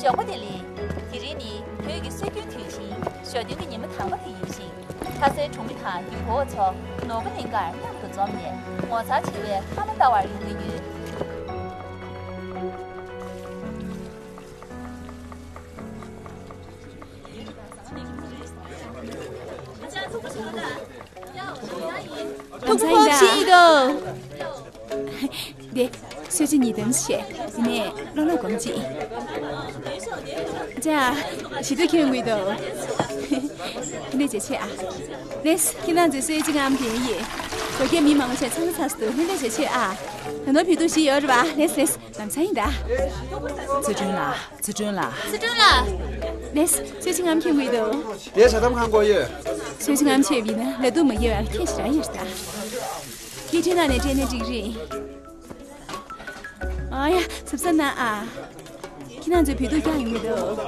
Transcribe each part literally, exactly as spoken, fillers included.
ཞོགས་པ་བདེ་ལེགས། དེ་རིང་ནི་བོད་ཀྱི་སྲོལ་རྒྱུན་དུས་ཆེན་ཞོ་སྟོན་གྱི་ཉིན་མོ་དང་པོ་དེ་ཡིན་ཞིང་། ལྷ་སའི་གྲོང་མི་དང་ཡུལ་སྐོར་བ་ཚོ་ནོར་བུ་གླིང་ཁར་མཉམ་དུ་འཛོམས་ནས་ངོ་མཚར་ཆེ་བའི་ལྷ་མོ་ལྟ་བར་ཡོང་གི་ཡོད། ལམ་སང་ཡིན་ད། ཤེས་ཡོད་དོ། དེ། གསོལ་ཇ་གཉིས་དམ་བཞེས། དེ་ནས་བློ་ལོག་སྒོམ་ཅིག་ཅ། ཞི་དུ་ཁྱོད་ངུས་དོ། ལྷན་རྒྱས་བྱེད་ཆེ་ཨ། ལེས། ཁྱེད་རང་ཚོའི་གསོལ་ཇ་ངམ་གྱི་ཡིན། ཞོགས་ཀས་མི་མང་ཆེ་ཚང་ཚགས་སུ་ལྷན་རྒྱས་བྱེད་ཆེ་ཨ། ད་ནོར་བུ་དུ་ཞིག་ཡོད་རེད་བ། ལེས་ལེས། ལམ་སང་ཡིན་ད། ཚུལ་ཁྲིམས་ལགས། ཚུལ་ཁྲིམས་ལགས། ཚུལ་ཁྲིམས་ལགས། ལེས། གསོལ་ཇ་ངམ་ཁྱེད་ངུས་དོ། དེ་ཇ་དམ་གང་དགོས་ཡོད། གསོལ་ཇ་ངམ་ཆེ་བས་ན་ལ་དུ་མ་ཡོད་བ་ཁྱེད་ཞིག་རང་ཡོད་ད། སྐད་འཕྲིན་ནང་ནས་སྤྲད་ན་འགྲིག་རེད། ཨ་ཡ། ཚབ་ས་ན་ཨ། ཁྱེད་རང་ཚོའི་བོད་ཐུག་རྒྱག་ཡོང་གི་འདུག་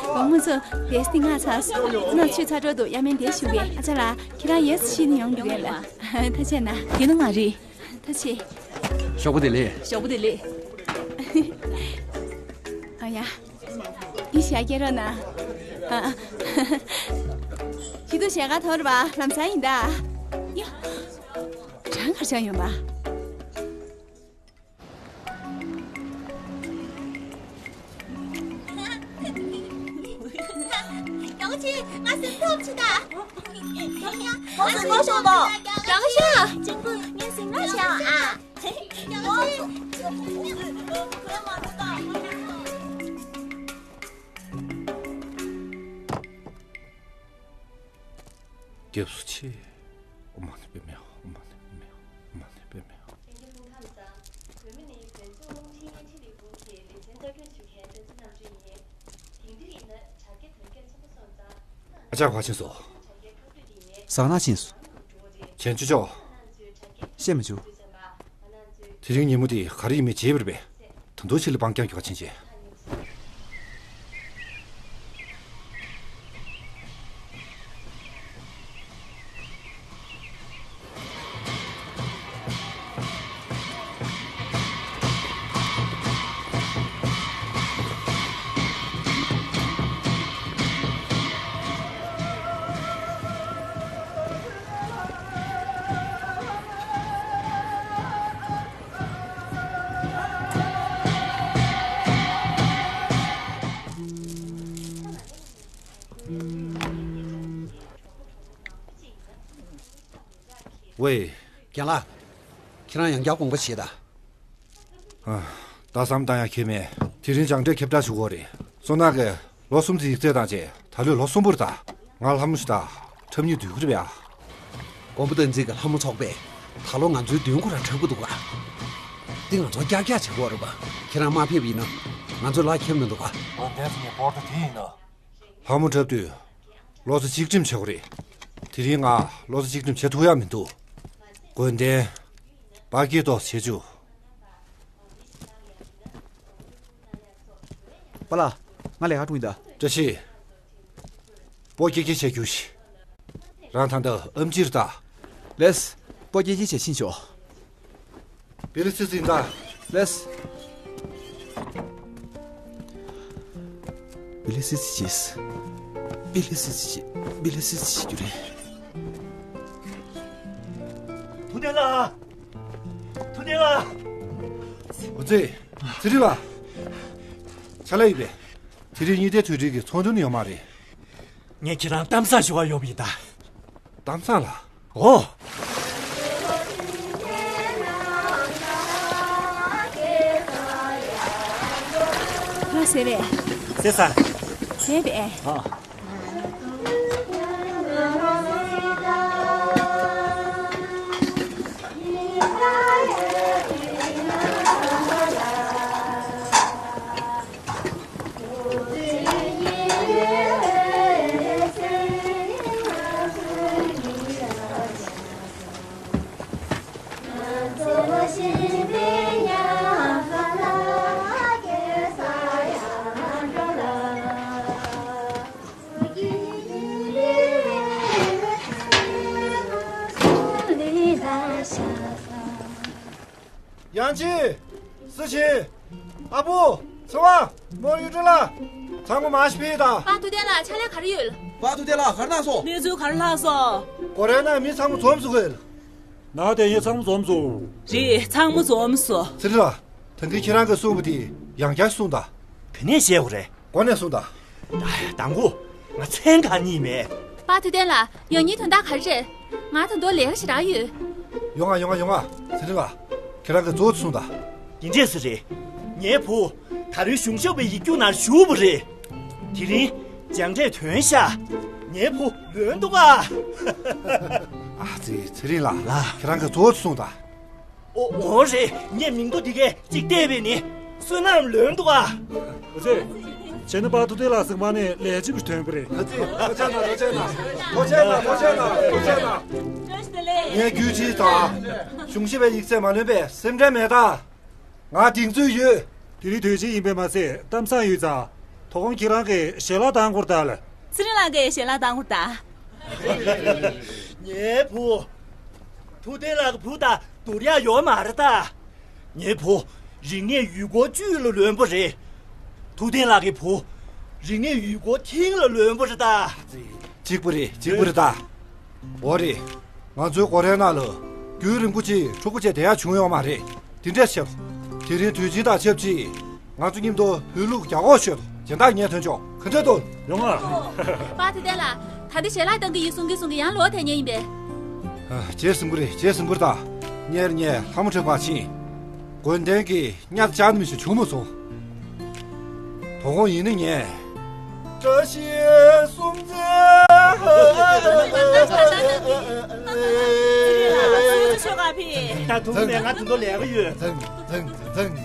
དགོང་མོ་ཚོ་དེ་སྟེང་ང་ཚར་སོང་། ཁྱེད་རང་ཚོ་ཆོས་ཚར་འགྲོ་འདུག་ཡ་མེན་དེ་ཞུ་བས། ཨ་ཅག་ལགས། ཁྱེད་རང་ཡས་ཤི་ནས་ཡོང་གི་རེད་ལ། ཐ་ཆད་ན། དེ་ནི་ང་རེད། ཐ་ཆད། ཞོགས་པ་བདེ་ལེགས། ཞོགས་པ་བདེ་ལེགས། ཨ་ཡ། འདི་ཞག་སྐྱེལ་རོགས་གནང་། ཨ། ཁྱེད་ཚོ་ཞལ་ཁ་དོར་བ་ལམ་སང་ཡིན་ད། ཡ། གྲང་གར་ཆགས་ཡོང་བ། ཡག་ཅིག་ང་སེམས་ཐོབ་ཆུ་ད། ཡག་ཅིག་ང་སེམས་ཐོབ་ཆུ་ད། ཡག་ཅིག་ཅིང་པུ་ངས་སེམས་ལ་བྱ་ཨ། ཡག་ཅིག་སྐྱབས་སུ་མཆི། ཨོཾ་མ་ཎི་པདྨེ་ཧཱུྃ། ཨོཾ་མ་ཎི་པདྨེ་ཧཱུྃ། ཨོཾ་མ་ཎི་པདྨེ་ཧཱུྃ། ཨ་ཅག་ཕར་ཕྱིན་སོང་། ཟ་ཁང་ནང་ཕྱིན་སོང་། བྱས་ཆོག་ཆོག་བཤད་མི་བྱུང་། དེ་རིང་ཉིན་མོ་དེ་ག་རེ་ཡིན་མིན་བརྗེད་པ་རེད་པས། ད་དུང་ཕྱི་ལ་སྤང་རྐྱང་རྒྱག་ཕྱིན་བྱས། ཝེ། རྒན་ལགས། ཁྱེད་རང་ཡང་བསྐྱར་དགོངས་པ་བཞེས་དང་། ཨ། ད་བསམ་བཏང་ཡ་ཁྱད་མེད། དེ་རིང་སྦྱངས་འབྲས་ཁྱབ་བསྒྲགས་ཞུ་དགོས་རེད། བསོད་ནམས་ཀྱིས་ལོ་གསུམ་ཙམ་ཡིག་ཚད་བཏང་རྗེས་ད་ལོའི་ལོ་གསུམ་པོ་རེད་ད། ང་ལྷ་མོ་ཞིག་དང་འཁྲབ་མཁན་བསྡུ་གི་རེད་པས། མགོན་པོ་བསྟན་འཛིན་གྱི་ལྷ་མོ་ཚོགས་པས་ད་ལོ་ང་ཚོའི་མདུན་སྒོ་རང་འཁྲབ་ཀྱི་འདུག་ག་འདི་ང་ཚོ་ཀྱག་ཀྱག་བྱེད་དགོས་རེད་པ། ཁྱེད་རང་མ་ཕེབས་ཡིན་ན་ང་ཚོ་ལ་ཁྱབ་མི་འདུག་ག་འོན་ཏན་ཚོ་ངས་པོར་ཏོ་དེ་ཡིན་ན། ལྷ་མོ་འཁྲབ་དུས་ལོ་ཚོད་གཅིག་ཁྲིམས་བྱེད་དགོས་རེད། དེ་རིང་ང་ལོ་ཚོད་གཅིག་ཁྲིམས་བྱེད་ཐུབ་ཡ་མི་འདུག་དགོན་སྡེ་པ་སྐྱེས་ཏོག་བྱེད་བཅུག་པཱ་ལགས། ང་ལས་ཀ་འགྲོ་ཡིན་ད། བཀྲ་ཤིས། སྤོ་སྐྱེལ་སྐྱེལ་བྱས་རྒྱུགས་ཤིག་རང་ད་ལྟ་ཨེམ་ཆི་རེད་ད། ལེས། སྤོ་སྐྱེལ་སྐྱེལ་བྱས་ཕྱིན་ཤོག་བི་ལི་སི་སི་ཡིན་ད། ལེས། བི་ལི་སི་སི་བྱས། བི་ལི་སི་སི་བྱས། བི་ལི་སི་སི་བྱེད་རྒྱུ་རེད། ཐུབ་བསྟན་ལགས། ཐུབ་བསྟན་ལགས། འོ་ཙི། ཚེ་རིང་ལགས། ཕྱག་ལས་ཡིན་པས། དེ་རིང་གཉིས་ལྡན་དུས་དྲན་གྱི་ཚོགས་འདུ་ནི་ཡོད་མ་རེད། ངས་ཁྱེད་རང་གཏམ་བཟང་ཞུ་བར་ཡོང་བ་ཡིན་ད། གཏམ་བཟང་ལགས། འོ། ལགས་སེ་རེད། ཟེར་ས། ཟེར་བས། ཨ། ཡང་ཅིན། སི་ཆིན། ཨ་པོ། ཚེ་དབང་། རྨོ་ཡུལ་སྤྲུལ་ལགས། ཚང་མ་མར་ཞིག་ཕེབས་དང་། པཱ་ཐུབ་བསྟན་ལགས། ཕྱག་ལས་ག་རེ་ཡོད། པཱ་ཐུབ་བསྟན་ལགས། ག་རེ་གནང་སོང་། གནས་ཚུལ་ག་རེ་ལྷག་སོང་། གོ་རེ་ན་མི་ཚང་མ་འཛོམས་སོང་གི། ན་དེ་ཡིན། ཚང་མ་འཛོམས་སོང་། རེད། ཚང་མ་འཛོམས་སོང་། ཚེ་རིང་ལགས། ད་གིན་ཁྱེད་རང་གིས་གསུངས་པ་དེ་ཡང་བསྐྱར་གསུངས་དང་། དེ་ནས་བཤད་དགོས་རེད། གོ་ནས་གསུངས་དང་། ཡ་ཡ། དང་པོ། ང་མཚན་གང་རྙེད་མེད། པཱ་ཐུབ་བསྟན་ལགས། ཡང་སྙིང་དོན་དག་ག་རེ་རེད། ང་ད་དུང་ལས་ཀ་ཞེ་དྲག་ཡོད། ཡོང་ང་། ཡོང་ང་། ཡོང་ང་། ཚེ་རིང་ལགས། ཁྱེད་རང་གིས་གཙོ་བོ་གསུངས་དང་། འདི་འདྲས་སེ་རེད། ངའི་བུ། ད་རེས་གཞུང་ཞབས་པའི་ཡིག་རྒྱུགས་ནང་ཞུགས་པ་རེད། དེ་རིང་སྦྱངས་འབྲས་ཐོན་ཤག་ངའི་བུ་ལོན་འདུག་ག་ཨ་ཙི། ཚེ་རིང་ལགས། ལགས། ཁྱེད་རང་གིས་གཙོ་བོ་གསུངས་དང་། ཨོ། འོ་རེད། ངས་མིང་ཐོ་འདི་གས་གཅིག་བལྟས་པས་ནི། བསོད་ནམས་ལོན་འདུག་ག་ཨ་ཙི། བྱས་ན་པཱ་ཐུབ་བསྟན་ལགས་ཟེར་མཁན་ནི་ལས་བྱེད་པ་ཐོན་པ་རེད། ཨ་ཙི། ཐུགས་རྗེ་གནང་། ཐུགས་རྗེ་གནང་། ཐུགས་རྗེ་གནང་། ཐུགས་རྗེ་གནང་། ཐུགས་རྗེ་གནང་། ངས་རྒྱུས་ཆེ་དང་། གཞུང་ཞབས་པའི་ཡིག་ཚད་མ་ལོན་པས་སེམས་ཁྲལ་མེད་དང་། ང་གདེང་ཚོད་ཡོད། དེ་རིང་དུས་ཆེན་ཡིན་པས་མ་ཟད་གཏམ་བཟང་ཡོད་ཙང་། དོ་དགོང་ཁྱེད་རང་གིས་ཞལ་ལག་བཏང་དགོས་རེད་ད། ཚེ་རིང་ལགས་ཀྱིས་ཞལ་ལག་བཏང་དགོས་རེད་ད། ངའི་བུ། ཐུབ་བསྟན་ལགས་ཀྱི་བུ་དང་བསྡུར་ཡག་ཡོད་མ་རེད་ད། ངའི་བུ། རིག་གནས་ཡུལ་སྐོར་བཅུ་ལ་ལོན་པ་རེད། ཐུབ་བསྟན་ལགས་ཀྱི་བུ། རིག་གནས་ཡུལ་སྐོར་ཐིང་ལ་ལོན་པ་རེད་ད། གཅིག་པ་རེད། གཅིག་པ་རེད་ད། འོ་རེད། ང་ཚོའི་གོ་རེ་ན་ལ་རྒྱུན་རིང་པོ་ཅིག་ཕྲུ་གུ་བཅས་བསྡད་ཡག་བྱུང་ཡོད་མ་རེད། དེ་འདྲས་བྱས། དེ་རིང་དུས་ཆེན་དང་ཆབས་ཅིག་ང་ཚོ་མཉམ་དུ་བོད་ལུགས་རྒྱ་སྒོག་ཤོད་དང་། སྦྱིན་བདག་ངས་ཐོན་ཆོག་ག་འདྲས་འདུག་ཡོང་ང་། པཱ་ཐུབ་བསྟན་ལགས། ད་ལྟ་ཞལ་ལག་བཏང་གི་ཡིན་གསུང་གི་གསུང་གི་ཡང་ལོག་ཐལ་ཉེན་ཡིན་པས། ཨ། བྱས་ཟིན་པ་རེད། བྱས་ཟིན་པ་རེད་ད། ཉེར་ཉེར་ལྷ་མོ་ཁྲི་པ་ཕྱིན། དགོན་སྡེ་གི་གཉའ་ལྕགས་ནི་མི་ཞིག་བྱུང་མ་སོང་། དོ་དགོང་ཡིན་ན་ངས། བཀྲ་ཤིས་སུམ་རྩེན། ད་དུང་ནས་ང་དུ་དོ་ལས་ཀ་ཡོད། ཐང་ཐང་ཐང་།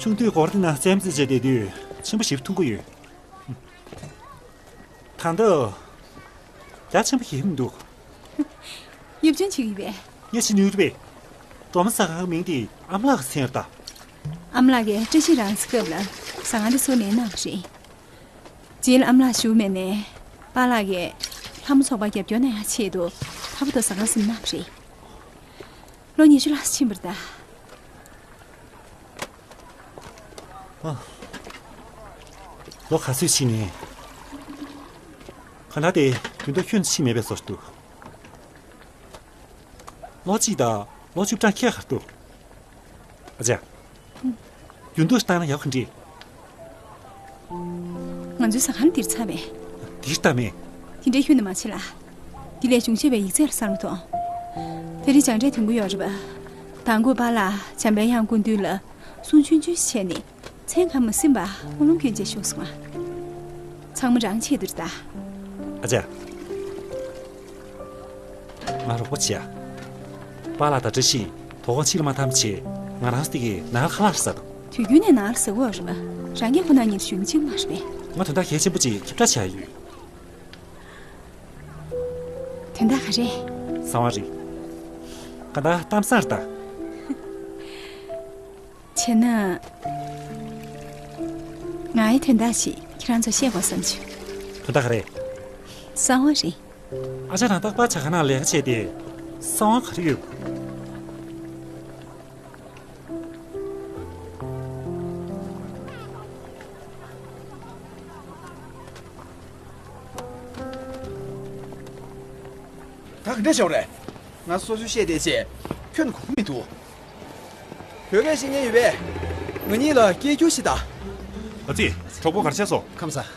ཆུང་དུས་སྒོར་དེ་ན་རྩེད་མོ་རྩེ་བྱས་བསྡད་དུས་ཆེན་པོ་ཞིག་འཐུང་གི་ཡོད། ད་ལྟ་རྒྱ་ཆེན་པོ་ཞིག་མི་འདུག་ཡབ་ཆུང་བྱེད་ཀྱི་ཡོད་པས། ངས་བྱེད་ནུས་རེད་པས། སྒྲོལ་མ་ཟ་ཁང་གི་མིང་དེ་ཨ་མ་ལགས་ཀྱི་མཚན་རེད་ད། ཨ་མ་ལགས་ཀྱིས་བཀྲ་ཤིས་རང་ཚེ་སྐབས་ལ་ཟ་ཁང་དེ་བཟོ་ལེན་གནང་བ་རེད། རྗེས་ལ་ཨ་མ་ལགས་བཞུགས་མེད་ནས་པཱ་ལགས་ཀྱིས་ལྷ་མོ་ཚོགས་པ་རྒྱབ་སྐྱོར་གནང་ཡག་ཆེད་དུ་ད་བར་དུ་ཟ་ཁང་བཟོས་གནང་བ་རེད། ལོ་ཉི་ཤུ་ལྷག་ཕྱིན་པ་རེད་ད། ཨ། ལོ་ག་ཚོད་ཕྱིན་ནས། གང་ལྟར་དེ་དུས་ཚོད་ཁྱོན་ནས་ཕྱིན་མེད་པའི་བཟོ་ཞིག་འདུག་ལོ་གཅིག་དང་ལོ་བཅུ་གྲངས་ཁྱད་ག་རེ་འདུག་ཨ་ཅག་རྒྱུན་དུ་བཏང་ན་ཡག་ག་འདྲ། ང་ཚོའི་ཟ་ཁང་འདིར་ཚར་བས། འདིར་ལྟ་མེད། དེ་འདྲའི་ཁྱོན་ནས་མ་བྱེད་ལ། འདི་ལས་གཞུང་ཞབས་པའི་ཡིག་ཚད་ལ་གསར་མ་གཏོང་། དེ་རིང་སྦྱངས་འབྲས་ཐོན་གྱི་ཡོད་རེད་པ། དང་པོ་པཱ་ལགས་འཇམ་དཔལ་དབྱངས་སྐུ་མདུན་ལ་གསུང་ཆུང་ཆུང་ཞིག་བྱས་ནས། མཚན་གང་མ་ཟིན་པ་དབུ་ལུང་སྐྱོན་ཅན་ཤོར་སོང་ང་། ཚང་མ་རང་ཆེད་དུ་རེད་ད། ཨ་ཅག་ང་རོགས་པ་བྱེད་ཨ། པཱ་ལགས་དང་བཀྲ་ཤིས་དོ་དགོང་ཕྱི་ལ་མ་ཐམས་ཅད་ང་རང་སྟེ་གི་ནང་ལ་ཁ་ལག་ཟ་དང་། དུས་རྒྱུན་ནས་ནང་ལ་ཟ་གི་ཡོད་རེད་པ། རང་གིས་ཁོ་ན་ཉིད་ཞུ་གི་ཅིག་མ་རེད་པས། ང་དོན་དག་གལ་ཆེན་པོ་ཅིག་ཁྱབ་བསྒྲགས་བྱ་ཡི་ཡོད། དོན་དག་ག་རེ། གསང་བ་རེད། ག་ད་གཏམ་བཟང་རེད་ད། བྱས་ན། ང་ཡི་དོན་དག་ཞིག་ཁྱེད་རང་ཚོ་བཤད་དགོས་བསམ་བྱུང་། དོན་དག་ག་རེ། གསང་བ་རེད། ཨ་ཅག་རང་རྟག་པར་ཇ་ཁང་ནང་ལས་ཀ་བྱས་ཏེ། གསང་བ་ག་རེ་ཡོད། ད་ག་འདྲ་བྱུང་རེད། ང་སོ་སོས་བཤད་བསྡད་བྱས། ཁྱོན་ནས་གོ་གི་མི་འདུག་བོད་སྐད་ཤེས་མཁན་ཡོད་པས། ང་གཉིས་ལ་སྐད་སྒྱུར་ཞིག་ད། ཨ་ཙི། གྲོགས་པོ་ག་རེ་བྱས་སོང་། ཁམས་བཟང་།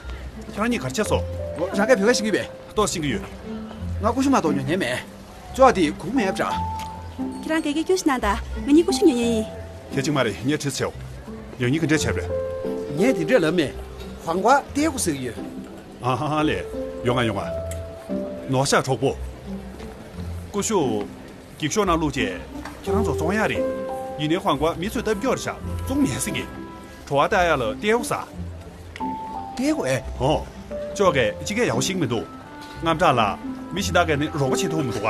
ཁྱེད་རང་གཉིས་ག་རེ་བྱས་སོང་། འོ། རང་སྐད་བོད་སྐད་ཤེས་ཀྱི་ཡོད་པས། ཏོག་ཤེས་ཀྱི་ཡོད། ང་ཀུ་ཤུ་མ་གཏོགས་ཉོ་མཁན་མེད། ཅོག་འདི་གོ་གི་མེད་པ་འདྲ། ཁྱེད་རང་སྐད་སྒྱུར་ཞིག་གནང་དང་། ང་གཉིས་ཀུ་ཤུ་ཉོ་མཁན་ཡིན། ཁྱད་ཅིག་མ་རེད། ངས་དྲིས་ཆེའོ། ཡང་སྙིང་གི་འདྲ་བྱས་པས། ངས་དེ་འདྲས་ལབ་མེད། 黄瓜ཏེ་ཀུ་ཟེར་གྱི་ཡོད། ཨ་ཧ་ཧ་ལེ། ཡོང་ང་ཡོང་ང་། ནོར་ཤག་གྲོགས་པོ། ཀུ་ཤུ། འགྱིག་ཤོག་ནང་བླུགས་རྗེས་ཁྱེད་རང་ཚོ་བཙོང་ཡག་རེད། ཡིན་ནའི་ཧོང་ཀོང་མི་ཚོས་ལྟ་སྐྱོར་བྱ་བཙོང་མེད་ཟེར་གི། བྲོ་བ་ལྟ་ཡག་ལ་ཏེའུ་ཟ། ཏེའུ་ཨེ། ཨོ། ཅོག་གས་སྤྱི་སྐད་ཡག་པོ་ཤེས་ཀྱི་མི་འདུག་རྔམ་དྲག་ལ། མི་གཞན་དག་གས་ནི་རོགས་པ་བྱེད་ཐུབ་མི་འདུག་ག་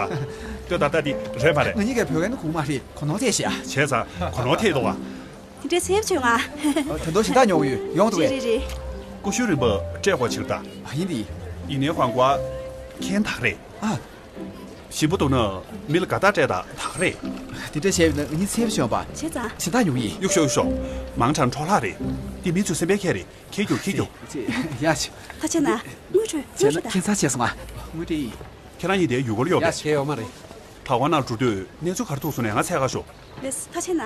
ལྟོས་ད་ལྟ་འདི་རེད་མ་རེད། ང་གཉིས་ཀས་བོད་སྐད་ནི་གོ་མ་རེད། གོ་ནོར་ཐེབས་ཤག་བྱས་ཙང་གོ་ནོར་ཐེབས་འདུག་ག་དེ་འདྲའི་ཚེབ་བྱོས་ང་། ད་དུང་གཞན་དག་ཉོ་གི་ཡོད། ཡོང་འདུག་རེད་གས། རེད་རེད། ཀུ་ཤུ་རིན་པོ་སྤྲད་དགོས་ཕྱིར་ད། ཨ་ཡིན་དེ། ཡིན་ནའི་ཧོང་ཀོང་ཁྱེད་དག་རེད། ཨ། ཞིམ་པོ་འདུག་ན་མི་ལ་དགའ་རྟགས་སྤྲད་དང་དག་རེད། དེ་འདྲ་བྱས་པ་ན་ངའི་ཚེ་བ་ཤོར་བ། བྱས་ཙང་། བྱས་ཙང་ཡོང་ཡིན། གཡུག་ཤོག་གཡུག་ཤོག་མང་དྲགས་འཕྲོ་བརླག་རེད། འདི་མི་ཚོའི་སེམས་པའི་ཁྱད་རེད། ཁྱེད་རྒྱུགས་ཁྱེད་རྒྱུགས། ཡ་ཆུ། ཐག་ཆད་ན། དངུལ་འཕྲོད། བྱས་ན་ཁྱད་མཚར་ཆེ་སོང་ང་། དངུལ་འཕྲོད་ཡིན། ཁྱེད་རང་གཉིས་དེ་ཡུལ་སྐོར་གཡོག་པས། ཡ་ཆེ་ཡོད་མ་རེད། དྲ་བ་ནང་འགྲོ་དུས་གནས་ཚུལ་ག་རེ་ཐུག་སོང་ནས་ང་འཚོལ་ག་ཤོག་ལེས། ཐག་ཆད་ན།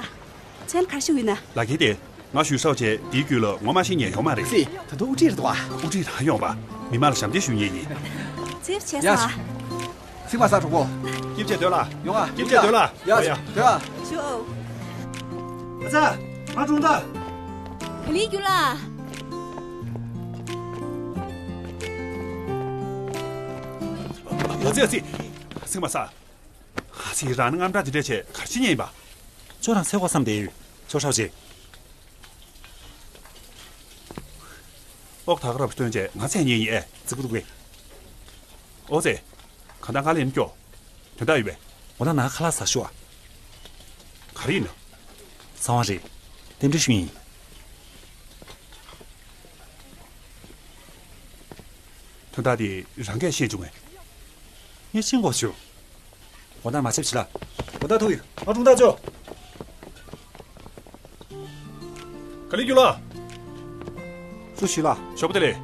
ཚན་ག་རེ་ཞུ་ཡིན་ན། ལ་ཁེལ་ཏེ། ང་ཞུས་ས་བྱས་དེའི་རྒྱུད་ལ་ངོ་མ་ཤེས་མཁན་ཡོད་མ་རེད། སི། ད་དུང་དབུ་ཁྲིད་རེད་འདུག་ཨ། དབུ་ཁྲིད་རང་ཡོང་བ། མི་མང་ལ་ཞབས་འདེགས་ཞུ་མཁན་ཡིན། ཚེ་བྱས་ཡ། སོང་ཨ། ཚིག་མ་ཟ་གྲོགས་པོ། སྐྱིད་ཆེ་སྡོད་ལ། ཡོང་ཨ། སྐྱིད་ཆེ་སྡོད་ལ། ཡ། ཡ། སྡོད་ཨ། ཞུ་ཨོ། ཨ་ཙ། ང་གྲོངས་ད། ག་ལེར་རྒྱུགས་ལ། ཨ་ཙི་ཨ་ཙི། ཚིག་མ་ཟ། ཨ་ཙི། རང་ནི་དངངས་སྐྲག་དེ་འདྲས་བྱས་ག་རེ་བྱེད་མཁན་ཡིན་པ། ཁྱོད་རང་འཚོལ་དགོས་བསམ་བསྡད་ཡོད། ཁྱོད་ཧྲའོ་ཅེ། ཨོག་ད་ག་རབ་སྟོན་བྱས་ང་འཚོལ་མཁན་ཡིན་ཨེ། ཙི་གུ་ཏུ་གེ། ཨོ་ཙེ། གང་ལྟར་ང་ལེན་སྐྱོ། དོན་དག་ཡོད་པས། འོ་ན་ནང་ཁ་ལག་ཟ་ཤོག་ཨ། ག་རེ་ཡིན་ནམ། གསང་བ་རེད། རྟེན་འབྲེལ་ཞུ་ཡིན། དོན་དག་དེ་རང་གིས་ཤེས་བྱུང་ངས། ངས་ཤེས་དགོས་བྱུང་། འོ་ན་མ་ཆབ་ཕྱི་ལ། འོ་ད་ཐུག་ཡོད། ཨ་ཀྲུང་ད་ཅོ། ག་ལེར་རྒྱུགས་ལ། ཧྲུའུ་ཞི་ལགས། ཞོགས་པ་བདེ་ལེགས།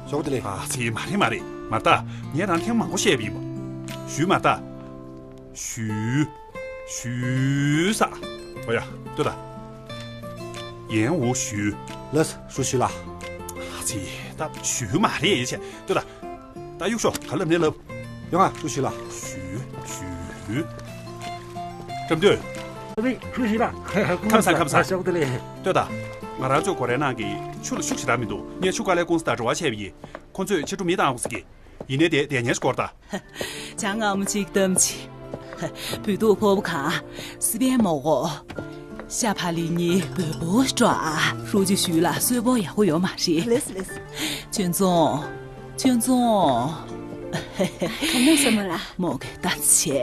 ཞོགས་པ་བདེ་ལེགས། ཨ་ཙི། མ་རེད་མ་རེད། མར་ལྟ། ངས་རང་ཐེངས་མང་པོ་བཤད་པ་ཡིན་པ། ཞུས་མར་ལྟ། ཞུས། ཞུས་ས། ཨོ་ཡ། ལྟོས་དང་། ཡན་འུ་ཞུས། ལགས་སོ། ཧྲུའུ་ཞི་ལགས། ཨ་ཙི། ད་ཞུས་མ་རེད་ཡེ་ཆད། ལྟོས་དང་། ད་གཡུག་ཤོག་ག་ལབ་ནས་ལབ། ཡོང་ང་ཧྲུའུ་ཞི་ལགས། ཞུས། ཞུས། བཀྲ་མདུན། ཨ་ཙི། ཧྲུའུ་ཞི་ལགས། ཁམས་བཟང་ཁམས་བཟང་། ཞོགས་པ་བདེ་ལེགས། ལྟོས་དང་། ང་རང་ཚོའི་སྒོ་རའི་ནང་གི་ཆུ་ལ་ཤུགས་ཞེ་དྲག་མི་འདུག་ངས་ཆུ་དཀའ་ལས་ཀུང་སི་དང་འབྲེལ་བ་བྱས་པ་ཡིན། ཁོ་ཚོས་ཕྱི་དྲོ་མི་བཏང་དགོས་ཟེར་གི། ཡིན་ནའི་དེ་བསྡད་ཉན་ཞིག་སྐོར་ད། བྱ་ངང་མོ་གཅིག་གཏམ་ཅིག་བོད་ཐུག་ཕོར་པ་གང་། སི་པན་མོག་གོ། ཤ་བག་ལེབ་གཉིས་བོད་པོ་སྤྲོ་ཨ། ཧྲུའུ་ཅི་ཞུས་ལ་གསོལ་ཕོགས་ཡག་པོ་ཡོད་མ་རེད། ལེས་ལེས། ཅུན་ཙུང་། ཅུན་ཙུང་། ག་མོ་ཟེར་མ་ལ། མོག་གི་ད་ཆེ།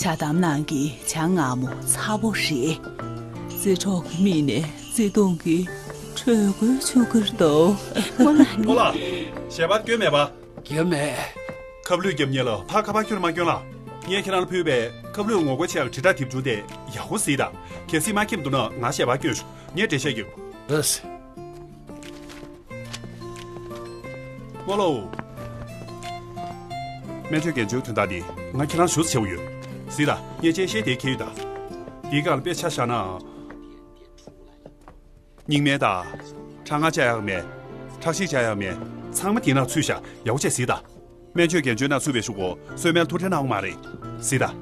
ཇ་དམ་ནང་གི་ཇ་མངར་མོ་ཚ་པོ་རེད། བརྩེ་གྲོགས་ཀྱི་མིག་ནས་བརྩེ་དུང་གི་དྲོད་ཁོལ་འཕྱུར་གྱི་འདུག་སྔོན་ལ་ནི། ཨོ་ལགས། ཞལ་པར་སྐྱོན་མེད་པ། སྐྱོན་མེད། ཁབ་ལུད་རྒྱབ་མཁན་ལ་ཕར་ཁ་པར་སྐྱོན་མ་སྐྱོན་ལ། ངས་ཁྱེད་རང་ལ་ཕུལ་བའི་ཁབ་ལུད་ངོ་རྒོལ་ཆེ་ཡག་དྲིལ་བསྒྲགས་དེབ་ཆུང་དེ་ཡག་པོ་གཟིགས་དང་། གལ་སྲིད་མ་མཁྱེན་འདུག་ན་ང་ཞལ་པར་སྐྱོན་ཤོག་ངས་འགྲེལ་བཤད་རྒྱབ། ལགས་སོ། སྨོན་ལམ། སྨན་བཅོས་འགན་བཅོལ་དོན་དག་འདི་ང་ཁྱེད་རང་ཞུ་ཆེ་བོ་ཡོད། གཟིགས་དང་། ངས་དཔྱད་ཤེས་དེ་ཁྱེར་ཡོད་ད། འདིའི་སྒང་ལ་དཔེ་ཆ་བཞག་ན། རྙིང་མའི་དང་། ཁྲག་མངར་བཅག་ཡག་མེད། ཁྲག་ཤེད་བཅག་ཡག་མེད། ཚང་མ་དེའི་ནང་ཚུད་ཤག་ཡག་པོ་བྱས་གཟིགས་དང་། སྨན་བཅོས་འགན་བཅོལ་ནང་ཚུད་པའི་གཞུག་གུ་གསོལ་སྨན་ཐུགས་ཁྲལ་གནང་དགོས་མ་རེད། གཟིགས་དང་།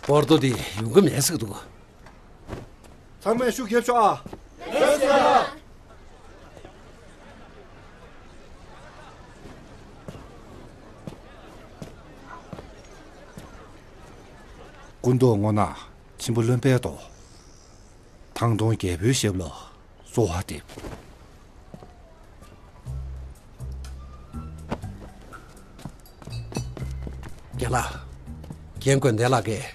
པོར་ཏོ་དེ་ཡོང་གི་མེད་ཟེར་གི་འདུག་ཚང་མས་ཤུགས་རྒྱབ་ཤོག་ཨ། སྐུ་མདོག་སྔོ་ནག་ཆེན་པོ་རློན་པའི་མདོག་ཐང་སྟོང་རྒྱལ་པོའི་ཞབས་ལ་གསོལ་བ་འདེབས། རྒན་ལགས། རྒན་དགོན་སྡེ་ལགས་ཀྱིས་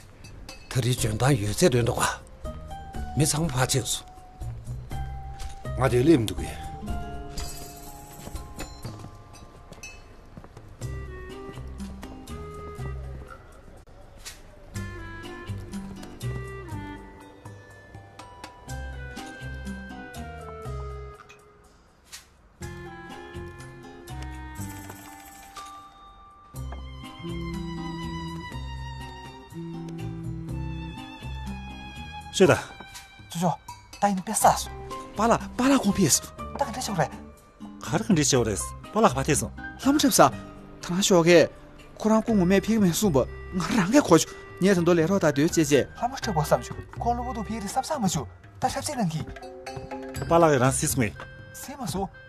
ད་རེས་འཇོན་ཐང་ཡོད་ཚད་འདོན་འདུག་ག་མི་ཚང་མ་ཕར་ཕྱིན་སོང་། ང་དེ་སླེབས་འདུག་གས། ཤོད་ད། ཅོ་ཅོ། ད་ཡིན་ན་དཔེ་བསགས་སོང་། པཱ་ལགས། པཱ་ལགས་ཁོང་ཕེབས་སོང་། ད་ག་འདྲ་བྱུང་རེད། ག་རེ་ག་འདྲ་བྱས་པ་རེད། པཱ་ལགས་ག་པར་ཕེབས་སོང་། ལྷ་མོ་འཁྲབ་ས། ད་ནང་ཞོགས་ཀས། ཁོ་རང་སྐུ་ངོ་མས་ཕེབས་ཀྱི་མེད་གསུངས་པ་ང་རང་གིས་གོ་བྱུང་། ངས་ད་དུང་ལས་རོགས་དང་སྡོད་ཅེས་བྱས། ལྷ་མོ་འཁྲབ་དགོས་བསམ་བྱུང་། ཁོང་གློ་བུར་དུ་ཕེབས་རེད་བསམ་བསམ་མ་བྱུང་། ད་འཁྲབ་ཚིག་གནང་གི། པཱ་ལགས་ཀྱིས་རང་གཟིགས་སོང་ངས། གཟིགས་མ་སོང་།